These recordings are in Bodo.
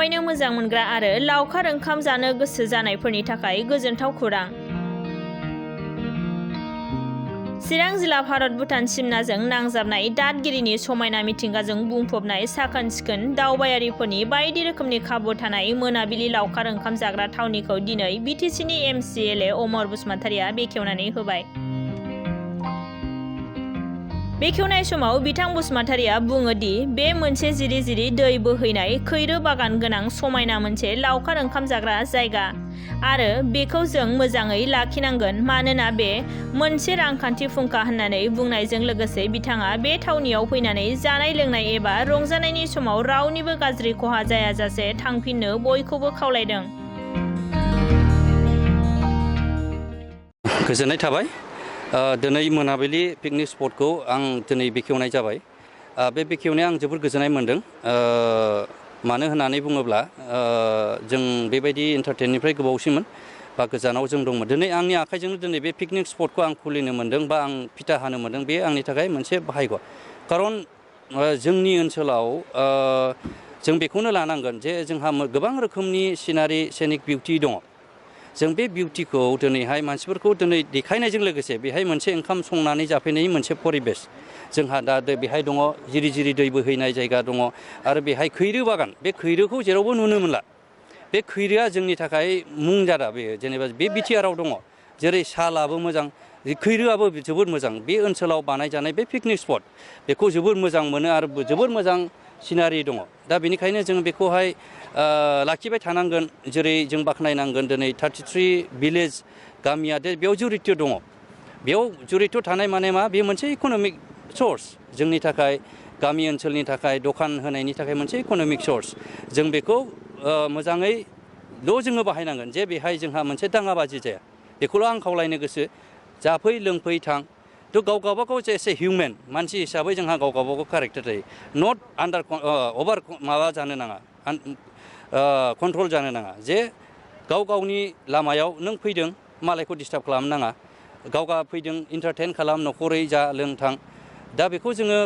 दावबायनो मोजां मोनग्रा आरो लावखार ओंखाम जानो गोसो जानायफोरनि थाखाय गोजोनथाव खौरां। चिरां जिल्ला भारत भुटान सिमनाजों नांजाबनाय दादगिरिनि समायना मिथिंगाजों बुंफबनाय साखोन-सिखोन दावबायारिफोरनि बायदि रोखोमनि खाबु थानाय मोनाबिलि लावखार ओंखाम जाग्रा थावनिखौ दिनै बिटिसिनि एमसिएलए अमर बसुमतारिया बेखेवनानै होबाय। बेखेवनाय समाव बिथां बसुमतारिया बुङो दि बे मोनसे जिरि जिरि दै बोहैनाय खैरो बागान गोनां समायना मोनसे लावखार ओंखाम जाग्रा जायगा आरो बेखौ जों मोजाङै लाखिनांगोन मानोना बे मोनसे रांखान्थि फुंखा होननानै बुंनायजों लोगोसे बिथाङा बे थावनियाव फैनानै जानाय लोंनाय एबा रंजानायनि समाव रावनिबो गाज्रि खहा जायाजासे थांफिननो बयखौबो खावलायदों। गोजोननाय थाबाय। दिनै मोनाबिलि पिकनिक स्पटखौ आं दिनै बेखेवनाय जाबाय। बे बेखेवनाया आं जोबोर गोजोननाय मोन्दों। मानो होननानै बुङोब्ला जों बेबायदि एन्टारटेननिफ्राय गोबावसिनमोन बा गोजानाव जों दंमोन। दिनै आंनि आखाइजोंनो दिनै बे पिकनिक स्पटखौ आं खुलिनो मोन्दों बा आं फिथा हानो मोन्दों। बे आंनि थाखाय मोनसे भाग्य। खारन जोंनि ओनसोलाव जों बेखौनो लानांगोन जे जोंहा गोबां रोखोमनि सिनारि सेनिक बिउटि दङ। जों बे बिउटिखौ दिनैहाय मानसिफोरखौ दिनै देखायनायजों लोगोसे बेहाय मोनसे ओंखाम संनानै जाफैनायनि मोनसे परिबेस जोंहा दा बेहाय दङ। जिरि जिरि दै बोहैनाय जायगा दङ आरो बेहाय खैरो बागान। बे खैरोखौ जेरावबो नुनो मोनला। बे खैरोआ जोंनि थाखाय मुंजादा। बेयो जेनेबा बे बिटिआरआव दङ। जेरै सालाबो मोजां, खैरोआबो जोबोद मोजां। बे ओनसोलाव बानायजानाय बे पिकनिक स्पट बेखौ जोबोद मोजां मोनो आरो जोबोद मोजां सिनारि दङ। दा बेनिखायनो जों बेखौहाय लाखिबाय थानांगोन। जेरै जों बाख्नायनांगोन दिनै 33 भिलेज गामिया बेयाव जुरित दङ। बेयाव जुरित थानाय माने मा? बे मोनसे इक'नमिक सर्स जोंनि थाखाय, गामि ओनसोलनि थाखाय, दखान होनायनि थाखाय मोनसे इक'नमिक सर्स। जों बेखौ मोजाङैल' जोङो बाहायनांगोन जे बेहाय जोंहा मोनसे दाङाबाजि जाया। बेखौल' आं खावलायनो गोसो। जाफै लोंफै थां। थ' गावबागाव एसे हिउमेन मानसि हिसाबै जोंहा गावबागाव केरेक्टार थायो। नट आन्डार अभार माबा जानो नाङा, कन्ट्रल जानो नाङा। जे गाव गावनि लामायाव नों फैदों, मालायखौ डिस्टार्ब खालामनो नाङा। गावगा फैदों इन्टारटेन खालाम, न'खरै जा लों थां। दा बेखौ जोङो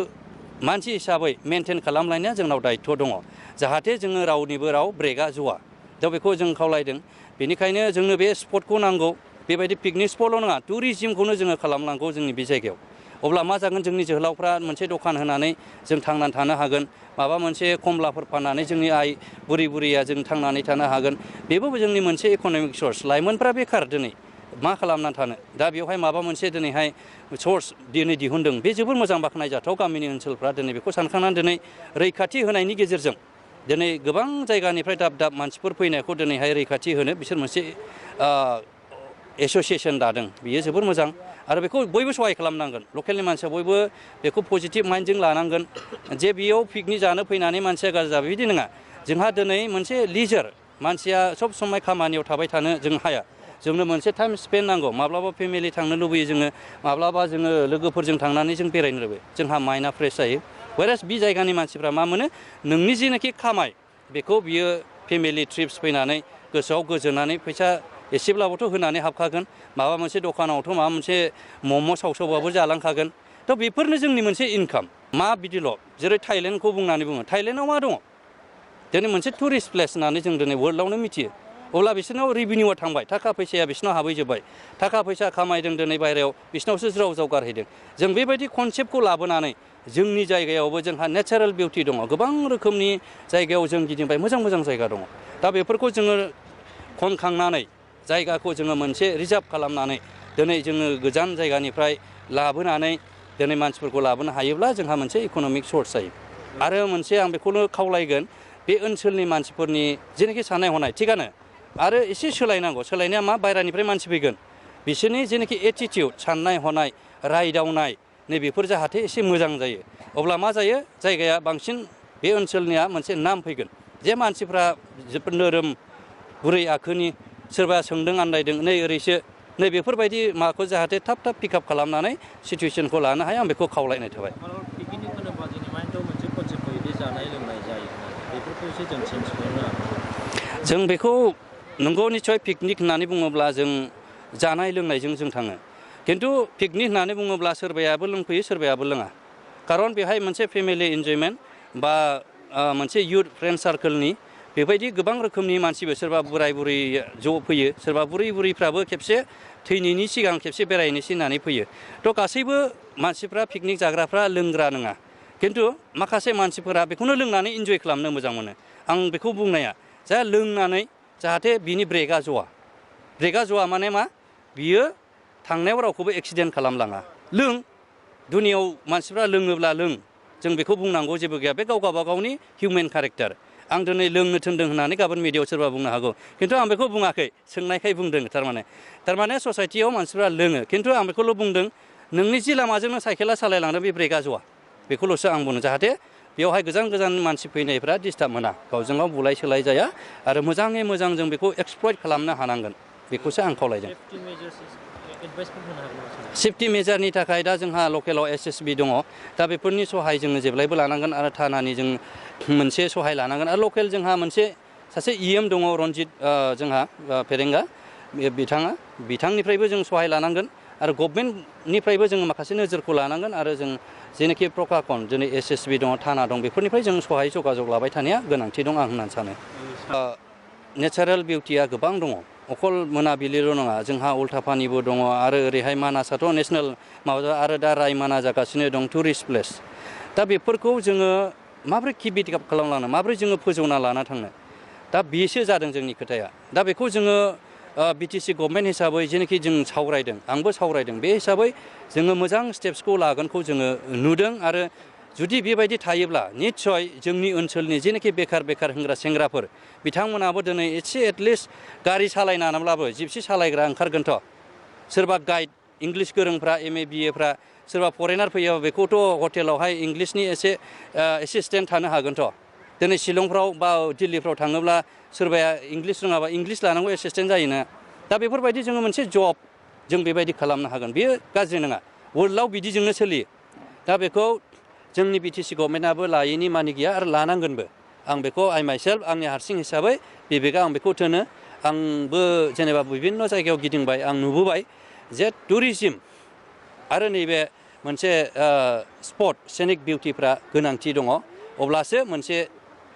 मानसि हिसाबै मेनटेन खालामलायनाया जोंनाव दायथ' दङ। जाहाथे जोङो रावनिबो ब्रेकआ जआ। दा बेखौ जों खावलायदों। बेनिखायनो जोंनो बे स्पटखौ नांगौ। बेबायदि पिकनिक स्पटल' नङा, टुरिजिमखौनो जोङो खालामनांगौ जोंनि बे जायगायाव। अब्ला मा जागोन? जोंनि जोहोलावफ्रा मोनसे दखान होनानै जों थांनानै थानो हागोन। माबा मोनसे खमलाफोर फाननानै जोंनि बुरै बुरैया जों थांनानै थानो हागोन। बेबो जोंनि मोनसे इक'नमिक सर्स। लाइमोनफ्रा बेखार दिनै मा खालामनानै थानो? दा बेवहाय माबा मोनसे दिनैहाय सर्स दिहुनदों। बे जोबोर मोजां बाख्नायजाथाव। गामिनि ओनसोलफ्रा दिनै बेखौ सानखांनानै दिनै रैखाथि होनायनि गेजेरजों दिनै गोबां जायगानिफ्राय दाब दाब मानसिफोर फैनायखौ दिनैहाय रैखाथि होनो बिसोर मोनसे एस'सियेसन दादों। बियो जोबोर मोजां आरो बेखौ बयबो सहाय खालामनांगोन। लकेलनि मानसिया बयबो बेखौ पजिटिभ माइन्डजों लानांगोन जे बेयाव पिकनिक जानो फैनानै मानसिया गाज्रि जाबाय बिदि नङा। जोंहा दिनै मोनसे लिजार, मानसिया सब समाय खामानियाव थाबाय थानो जों हाया। जोंनो मोनसे टाइम स्पेन्ड नांगौ। माब्लाबा फेमिलि थांनो लुबैयो जोङो, माब्लाबा जोङो लोगोफोरजों थांनानै जों बेरायनो लुबैयो। जोंहा माइन्डआ फ्रेस जायो। वेरास बि जायगानि मानसिफ्रा मा मोनो? नोंनि जेनाखि खामाय बेखौ बियो फेमिलि ट्रिप्स फैनानै गोसोआव गोजोननानै फैसा एसेब्लाबोथ' होनानै हाबखागोन। माबा मोनसे दखानावथ' माबा मोनसे मम' सावसावबाबो जालांखागोन। थ' बेफोरनो जोंनि मोनसे इनकाम। मा बिदिल' जेरै थाइलेण्डखौ बुंनानै बुङो। थाइलेण्डआव मा दङ? दिनै मोनसे टुरिस्ट प्लेस होननानै जों दिनै वर्ल्डआवनो मिथियो। अब्ला बिसोरनाव रेभिनिउआ थांबाय, थाखा फैसाया बिसोरनाव हाबहैजोब्बाय। थाखा फैसा खामायदों दिनै बायहेरायाव, बिसोरनावसो ज्राव ज्राव गारहैदों। जों बेबायदि कनसेप्टखौ लाबोनानै जोंनि जायगायावबो जोंहा नेचारेल बिउटि दङ। गोबां रोखोमनि जायगायाव जों गिदिंबाय, मोजां मोजां जायगा दङ। दा बेफोरखौ जोङो खनखांनानै जायगाखौ जोङो मोनसे रिजार्भ खालामनानै दिनै जोङो गोजान जायगानिफ्राय लाबोनानै दिनै मानसिफोरखौ लाबोनो हायोब्ला जोंहा मोनसे इक'नमिक सर्स जायो। आरो मोनसे आं बेखौनो खावलायगोन, बे ओनसोलनि मानसिफोरनि जेनाखि साननाय हनाय थिगानो, आरो एसे सोलायनांगौ। सोलायनाया मा? बायहेरानिफ्राय मानसि फैगोन, बिसोरनि जेनाखि एटिटिउड, साननाय हनाय, रायदावनाय, नैबेफोर जाहाथे एसे मोजां जायो। अब्ला मा जायो? जायगाया बांसिन बे ओनसोलनिया मोनसे नाम फैगोन जे मानसिफ्रा जोबोद नोरोम, गुरै आखुनि। सोरबा सोंदों आन्दायदों, नै ओरैसो, नै बेफोरबायदि माबाखौ जाहाथे थाब थाब पिकआप खालामनानै सिटुवेसनखौ लानो हायो। आं बेखौ खावलायनाय थाबाय। पिकनिक होनोबा जोंनि माइन्डआव मोनसे कनसेप्ट फैयो जे जानाय लोंनाय जायो होननानै। बेफोरखौ एसे जों चेन्ज खालामनो हागोन। जों बेखौ नंगौ, निस्सय पिकनिक होननानै बुङोब्ला जों जानाय लोंनायजों जों थाङो। खिन्थु पिकनिक होननानै बुङोब्ला सोरबायाबो लोंफैयो, सोरबायाबो लोङा। खारन बेहाय मोनसे फेमिलि इन्जयमेन्ट बा मोनसे इयुथ फ्रेन्ड सार्कोलनि बेबायदि गोबां रोखोमनि मानसिबो सोरबा बोराय बुरै ज' फैयो सोरबा बुरैफ्राबो खेबसे थैनायनि सिगां खेबसे बेरायनोसै होननानै फैयो थ' गासैबो मानसिफ्रा पिकनिक जाग्राफ्रा लोंग्रा नङा खिन्थु माखासे मानसिफोरा बेखौनो लोंनानै इन्जय खालामनो मोजां मोनो आं बेखौ बुंनाया जा लोंनानै जाहाथे बिनि ब्रेकआ जआ माने मा बियो थांनायाव रावखौबो एक्सिडेन्ट खालामलाङा लों दुनियाव मानसिफ्रा लोङोब्ला लों जों बेखौ बुंनांगौ जेबो गैया बे गावगावनि हिउमेन केरेक्टार आं दिनै लोंनो थिनदों होननानै गाबोन मिडियायाव सोरबा बुंनो हागौ खिन्थु आं बेखौ बुङाखै सोंनायखाय बुंदों थारमाने ससाइटियाव मानसिफ्रा लोङो खिन्थु आं बेखौल' बुंदों नोंनि जि लामाजों नों साइकेला सालायलांदों बे ब्रेकआ जआ बेखौल'सो आं बुंनो जाहाथे बेवहाय गोजान मानसि फैनायफ्रा डिस्टार्ब मोना गावजों गाव बुलाय सोलाय जाया आरो मोजाङै मोजां जों बेखौ एक्सप्लइट खालामनो हानांगोन बेखौसो आं खावलायदों सेफटि मेजारनि थाखाय दा जोंहा लकेलाव SSB दङ दा बेफोरनि सहाय जोङो जेब्लायबो लानांगोन आरो थानानि जों मोनसे सहाय लानांगोन आरो लकेल जोंहा मोनसे सासे EM दङ रनजित जोंहा फेरेंगा बिथांनिफ्रायबो जों सहाय लानांगोन आरो गभर्नमेन्टनिफ्रायबो जों माखासे नोजोरखौ लानांगोन आरो जों जेनाखि प्रकाकन दिनै SSB दङ थाना दं बेफोरनिफ्राय जों सहाय जगाजग लाबाय थानाया गोनांथि दं आं होननानै सानो नेचारेल बिउटिया गोबां दङ अखल मोनाबिलिल' नङा जोंहा उल्थापानिबो दङ आरो ओरैहाय मानासाथ' नेसनेल माबा आरो दा रायमाना जागासिनो दं टुरिस्ट प्लेस दा बेफोरखौ जोङो माबोरै किप इट आप खालामलांनो माबोरै जोङो फोजौना लाना थांनो दा बेसो जादों जोंनि खोथाया दा बेखौ जोङो BTC गभर्नमेन्ट हिसाबै जेनाखि जों सावरायदों आंबो सावरायदों बे हिसाबै जोङो मोजां स्टेप्सखौ लागोनखौ जोङो नुदों आरो जुदि बेबायदि थायोब्ला निस्सय जोंनि ओनसोलनि जेनाखि बेखार होंग्रा सेंग्राफोर बिथांमोनाबो दिनै एसे एटलिस्ट गारि सालायनानैब्लाबो जिपसि सालायग्रा ओंखारगोनथ' सोरबा गाइड इंलिश गोरोंफ्रा MA BAफ्रा सोरबा फरेनार फैयोबा बेखौथ' हटेलावहाय इंलिशनि एसे एसिस्टेन्ट थानो हागोनथ' दिनै शिलंफ्राव बा दिल्लीफ्राव थाङोब्ला सोरबाया इंलिश रोङाबा इंलिश लानांगौ एसिस्टेन्ट जायोना दा बेफोरबायदि जोङो मोनसे जब जों बेबायदि खालामनो हागोन बेयो गाज्रि नङा वर्ल्डआव बिदिजोंनो सोलियो दा बेखौ जोंनि BTC गभर्नमेन्टआबो लायैनि मानि गैया आरो लानांगोनबो आं बेखौ माइसेल्फ आंनि हारसिं हिसाबै बिबेका आं बेखौ थोनो आंबो जेनेबा बिभिन्न जायगायाव गिदिंबाय आं नुबोबाय जे टुरिजिम आरो नैबे मोनसे स्पट सेनिक बिउटिफ्रा गोनांथि दङ अब्लासो मोनसे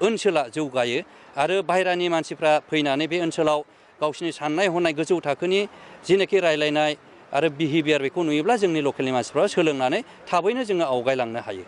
ओनसोला जौगायो आरो बाहेरानि मानसिफ्रा फैनानै बे ओनसोलाव गावसिनि साननाय हनाय गोजौ थाखोनि जेनाखि रायलायनाय आरो बिहेभियार बेखौ नुयोब्ला जोंनि लकेलनि मानसिफ्रा सोलोंनानै थाबैनो जोङो आवगायलांनो हायो